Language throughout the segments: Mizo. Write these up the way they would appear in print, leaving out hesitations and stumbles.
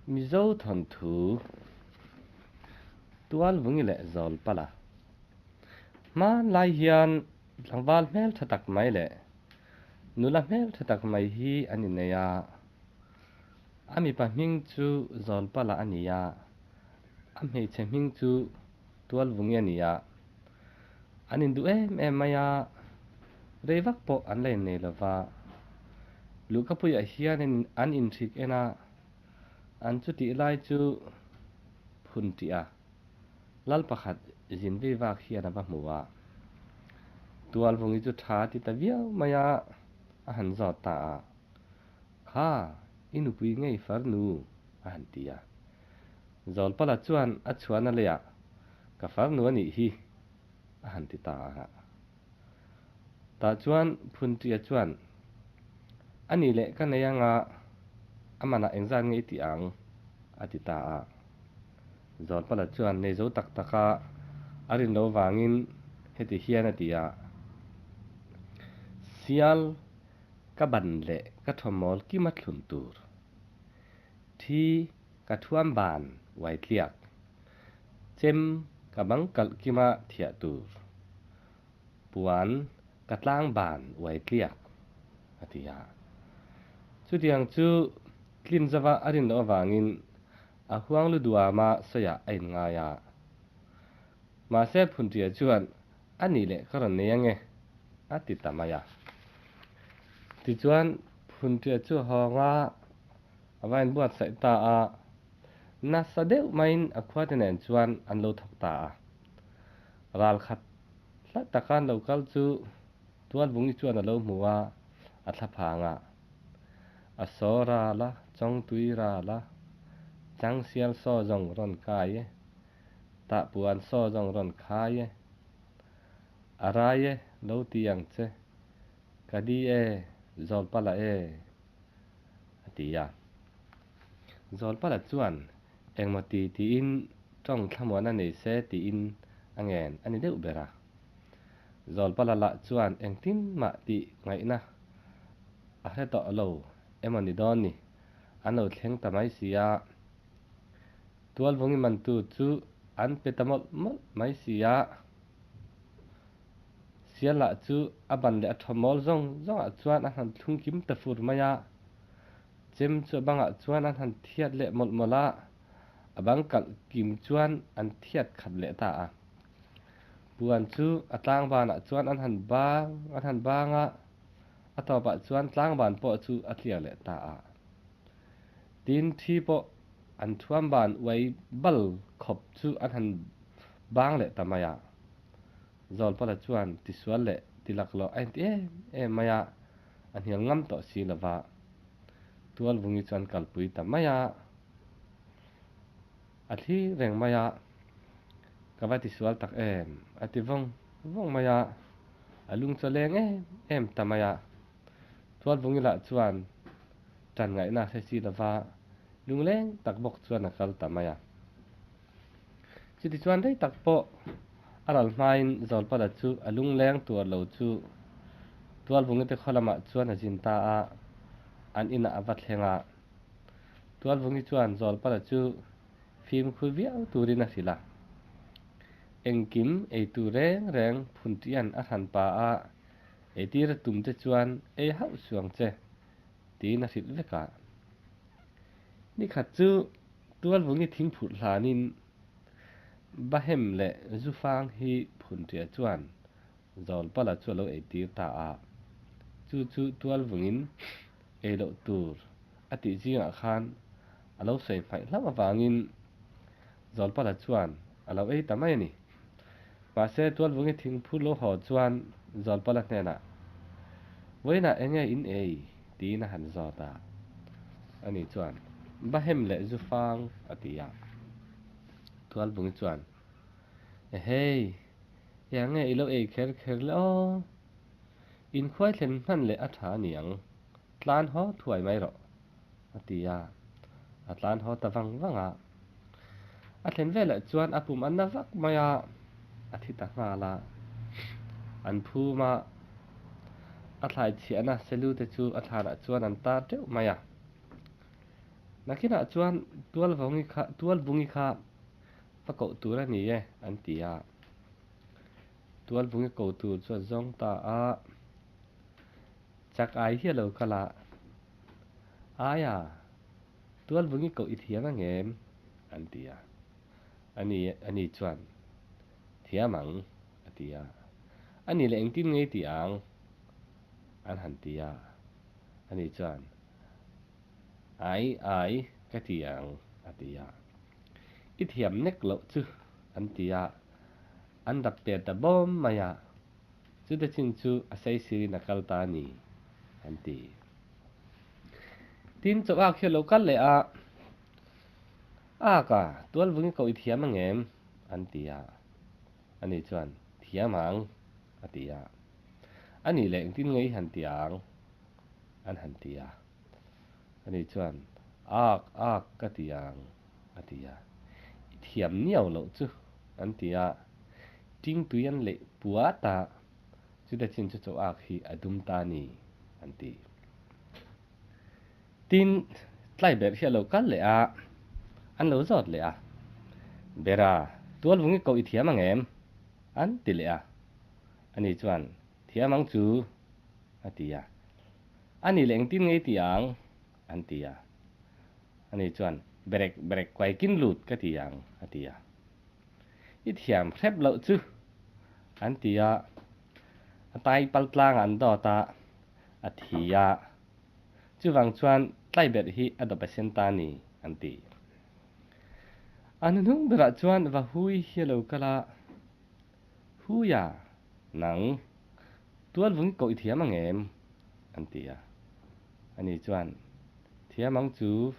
Mizo thawnthu Tualvungi leh Zawlpala Hmanlai hian tlangval hmeltha tak mai leh nula hmeltha tak mai hi an innei a. A mipa hming chu Zawlpala a ni a, a hmeichhe hming chu Tualvungi a ni a. An induh em em mai a, rei vak pawh an la innei lo va. Luhkapuiah hian an inhrik en a. An chutih lai chu phun tih a, lal pakhat zin vei vak hian a va hmu a. Tualvungi chu tha ti ta viau mai a, a han zawt ta a, Kha, i nupui ngei farnu, a han ti a. Zawlpala chuan a chhuahna leiah, Ka farnu a nih hi, a han ti ta a. Tah chuan Phunṭia chuan, A nih leh ka nei anga a manah engzat nge i tih ang? a ti ta a. Zawlpala chuan nei zo tak tak a, a rin lo vangin heti hian a ti a, Sial ka ban leh ka thawmmawl kima thlun tur. Thi ka thuam ban uai tliak. Chem ka bang kalh kima thiah tur. Puan ka tlang ban uai tliak, a ti a. Chutiang chu tlin zova a rin loh avangin a huang lu duama sawiah a inngai a. Mahse Phunṭia chuan a nih leh ka rawn nei ange, a ti ta mai a. Tichuan Phunṭia chu hawng a, a va inbuatsaih ta a. Nasa deuh maiin a khuate nen chuan an lo thawk ta a. Ral khat hlat taka an lo kal chu Tualvungi chuan a lo hmu a, a thla phang a. A saw ral a, chawngtui ral a, changsial saw zawng rawn kai e, tahpuan saw zawng rawn khai e, a rai e lo ti ang che, ka di e, Zawlpala e, a ti a. Zawlpala chuan engmaw ti tiin tawng thlamuan a nei se tiin a ngen a ni deuh ber a. Zawlpala lah chuan engtin mah tih ngaihna a hre tawh lo emaw ni dawn ni, an lo thleng ta mai si a. Tualvungi mantu chu an pe ta mawlh mawlh mai si a. Sial lah chu a ban leh a thawmawl zawng zawngah chuan a han thlung kim ta fur mai a. Chem chu a bangah chuan an han thiat leh mawlh mawlh a, a bang kalh kim chuan an thiat khat leh ta a. Puan chu a tlangbanah chuan an han bang an han bang a, a tawpah chuan tlangban pawh chu a tliak leh ta a. Tin, thi pawh an thuam ban uai bal khawp chu an han bang leh ta mai a. Zawlpala chuan tisual leh tilaklawh a inti em em mai a, a hnial ngam tawh si lo va. Tualvungi chuan kalpui ta mai a, a thlir reng mai a, Ka va tisual tak em? a ti vawng vawng mai a, a lung chaw leng em em ta mai a. Tualvungi lah chuan tan ngaihna a hre si lo va, lungleng tak bawk chuan a kal ta mai a. Chutichuan rei tak pawh a ral hmain Zawlpala chu a lungleng tuar lo chu Tualvungite khaw lamah chuan a zin ta a, an inah a va thleng a. Tualvungi chuan Zawlpala chu fimkhur viau turin a hrilh a. Engkim eitu reng reng Phunṭian a hran pa a, eitir a tum te chuan ei hauh suang che tiin a hrilh vek a. Nikhat chu Tualvungi thing phurh hlanin Bahem leh Zufang hi Phunṭia chuan Zawlpala chu a lo eitir ta a. Chu chu Tualvungin ei loh tur a tih zingah khan a lo sawi hmaih hlauh avangin Zawlpala chuan a lo ei ta mai a ni. Mahse Tualvungi thing phur lo haw chuan Zawlpala hnenah, Vawiinah enge in ei? tiin a han zawt a. Ani chuan, Bahem leh Zufang, a ti a. Tualvungi chuan, Ehei, eng nge i lo ei kher kher le aw? Inkhuai thlen hman leh a tha a ni ang, tlan haw thuai mai rawh. a ti a, a tlan haw ta vang vang a. A thlen velah chuan a pum a na vak mai a, a thi ta nghal a. An phum a, a thlai chhiahna selu te chu a thlanah chuan an tar teuh mai a. Nakinah chuan Tualvungi kha Tualvungi kha va koh tur a ni e, an ti a. Tualvungi ko tur chu a zawng ta a. Chak ai hi a lo kal a. Aia, Tualvungi koh i thiam ang em? an ti a. Ani ani chuan, Thiam ang, a ti a. Ani leh engtin nge i ti ang? an han ti a. Ani chuan, Ai, ai, ka ti ang, a ti a. I thiam nek loh chu, an ti a. An dap per ta bawm mai a. Chute chin chu a saisirin a kal ta a ni, an ti. Tin, chawhak hi a lo kal leh a, Ak a, tualvungi koh i thiam ang em? an ti a. Ani chuan, Thiam ang, a ti a. Ani leh engtin nge i han ti ang? an han ti a. Ani chuan, Ak, ak, ka ti ang, a ti a. I thiam niau loh chu, an ti a. Tingtui an leih puat a, chuta chin chu chawhak hi a dum ta a ni, an ti. Tin, tlai ber hi a lo kal leh a, an lo zawt leh a. Bera, tualvungi koh i thiam ang em? an ti leh a. Ani chuan, Thiam ang chu, a ti a. Ani leh engtin nge i ti ang? an ti a. Ani chuan, Berek, berek kuaikin lut ka ti ang, a ti a. I thiam hrep loh chu, an ti a. A tai pal tlangah an dawt a, a thi a. Chuvang chuan tlaiberh hi a dawp a sen ta a ni, an ti. A hnuhnung berah chuan va hui hi a lo kal a, Huia, nang, tualvungi koh i thiam ang em? an ti a. Ani chuan, Thiam ang chu,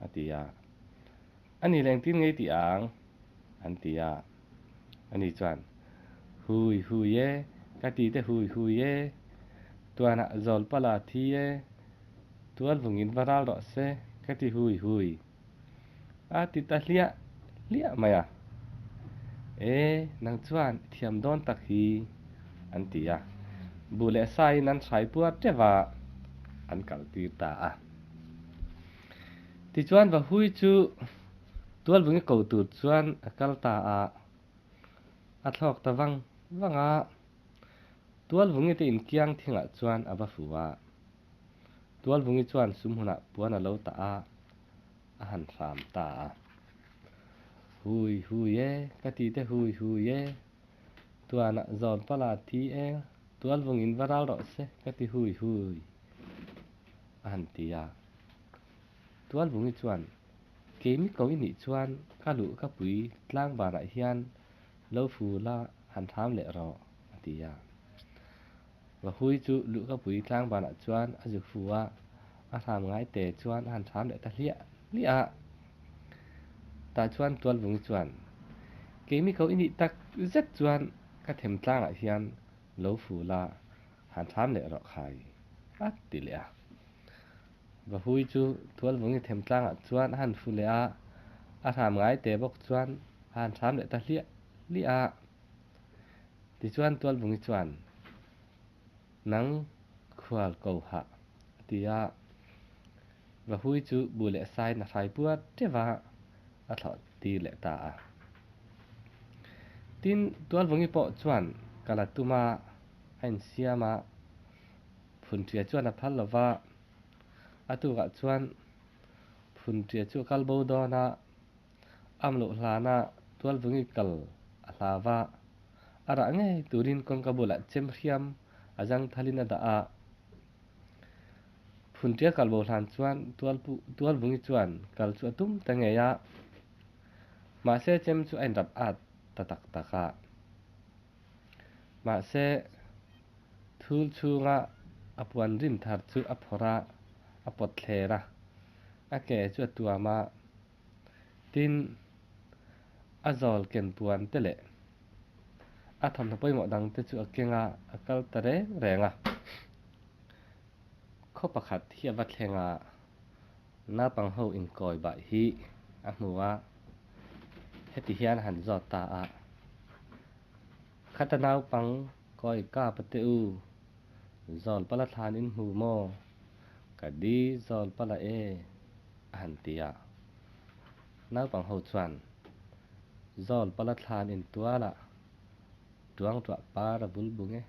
a ti a. Ani leh engtin nge i tih ang? an ti a. Ani chuan, Hui hui e, ka ti te hui hui e, tuanah zawl pala thi e, tual vungin va ral rawh se, ka ti hui hui. A ti ta hliah hliah mai a. E, nang chuan i thiam dawn tak hi, an ti a. Buh leh saiin an hrai puar teuh a, an kaltir ta a. Tichuan Vahui chu Tualvungi ko tur chuan a kal ta a, a thlawk ta vang vang a. Tualvungi te inkiang thingah chuan a va fu a. Tualvungi chuan sumhmunah puan a lo tah a, a han hram ta a. Hui hui e, ka ti te hui hui e, tuanah zawn pala thi e, Tualvungin va ral rawh se, ka ti hui hui, a han ti a. Tualvungi chuan, Keimi ko i nih chuan ka luh ka pui tlang banah hian lo fu la han hram leh rawh, a ti a. Vahui chu luh ka pui tlang banah chuan a zuk fu a, a hram ngai te chuan a han hram leh ta hliah hliah a. Tah chuan Tualvungi chuan, Keimi ko i nih tak zet chuan ka them tlangah hian lo fu la han hram leh rawh khai, a ti leh a. Vahui chu Tualvungi themtlangah chuan a han fu leh a, a hram ngai te bawk chuan a han hram leh ta hliah hliah a. Tichuan Tualvungi chuan, Nang khual ko hah, a ti a. Vahui chu bu leh saiin a hrai puar teuh a, a thlawh tir leh ta a. Tin, Tualvungi pawh chuan kal a tum a, a insiam a. Phunṭia chuan a phal lo va, a tukah chuan Phunṭia chu a kal bo dawn a, am loh hlana Tualvungi kal a hlau va, a rah ngei turin kawngka bulah chem hriam a zang thalin a dah a. Phunṭia kal bo hlan chuan Tualvungi chuan kal chu a tum ta ngei a, mahse chem chu a inrap at ta tak tak a. Mahse, thul chhunga a puan rim thar chu a phawrh a, a pawt thler a, a ke chu a tuam a. Tin, a zawl ken puan te leh a thawmhnaw pawimawh dang te chu a keng a, a kal ta reng reng a. Khaw pakhat hi a va thleng a, naupang ho inkawi bah hi a hmu a, heti hian a han zawt ta a. Khata naupang kawi kap a teh u, zawl pala thlan in hmu maw? Ka di zawl pala e, a han ti a. Naupang ho chuan Zawl pala thlan in tual a, tuang tuah par a bul bung e,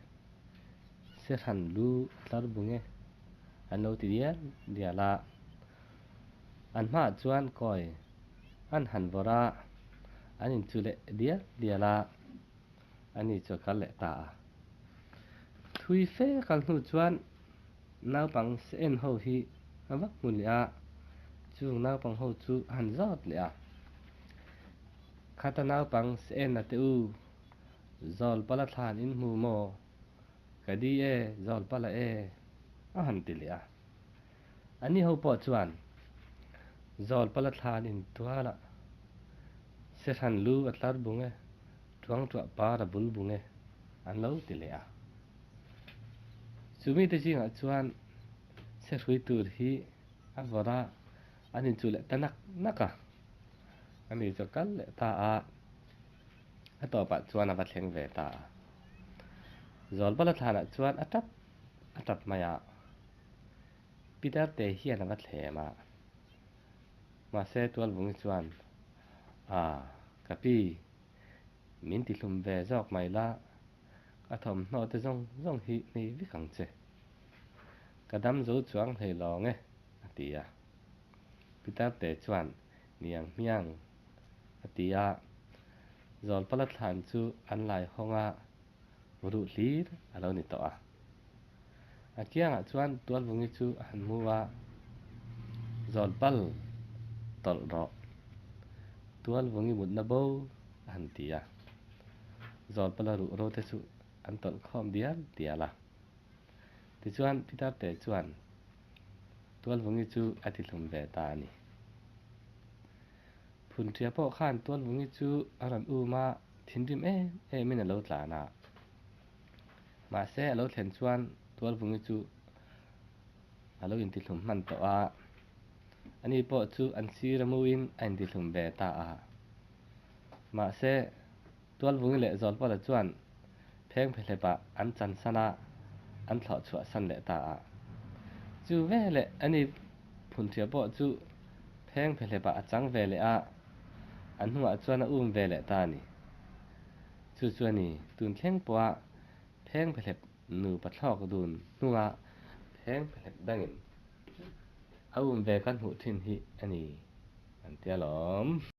se hran lu a tlar bung e, an lo ti dial dial a. An hmaah chuan kawi an han vawrh a, an inchu leh dial dial a, ani chu a kal leh ta a. Thui fe kal hnu chuan naupang se en ho hi a vak hmu leh a, chung naupang ho chu a han zawt leh a. Khata naupang se en a teh u, zawl pala thlan in hmu maw? Ka di e, zawl pala e, a han ti leh a. Ani ho pawh chuan zawl pala thlan in tual a, se hran lu a tlar bung e, tuang tuah par a bul bung e, an lo ti leh a. Chu mite zingah chuan se hrui tur hi a vawrh a, an inchuh leh ta nak nak a. Ani chu a kal leh ta a, a tawpah chuan a va thleng ve ta a. Zawl pala thlanah chuan a tap a tap mai a. Peter te hian a va thlem a, mahse Tualvungi chuan, A, ka pi, min ti hlum ve zawk mai la, ka thawmhnaw te zawng zawng hi nei vek ang che. Ka dam zo chuang hlei lawng e, a ti a. Peter te chuan, Niang hmiang, a ti a. Zawlpala thlan chu an lai hawng a, ruh hlir a lo ni tawh a. A kiangah chuan Tualvungi chu a han hmu a, Zawlpal, tawlh rawh. Tualvungi mutna bo a han ti a. Zawlpala ruh ro te chu an tawlh khawm dial dial a. Tichuan Peter te chuan Tualvungi chu a ti hlum ve ta a ni. Phunṭia pawh khan Tualvungi chu a rawn um a, thinrim em emin a lo tlan a. Mahse a lo thlen chuan Tualvungi chu a lo intihlum hman tawh a, ani pawh chu an sir a muin a intihlum ve ta a. Mahse Tualvungi leh Zawlpala chuan pheng phehlepah an chansan a, an thlawh chhuah san leh ta a. Chu veleh ani phunṭhia pawh chu pheng phehlepah a chang ve leh a, a hnungah chuan a um ve leh ta a ni. Chu chu a ni, tun thleng pawha pheng phehlep nupa thlawk dun hnunga pheng phehlep dangin a um ve kan hmuh thin hi a ni an ti alawm.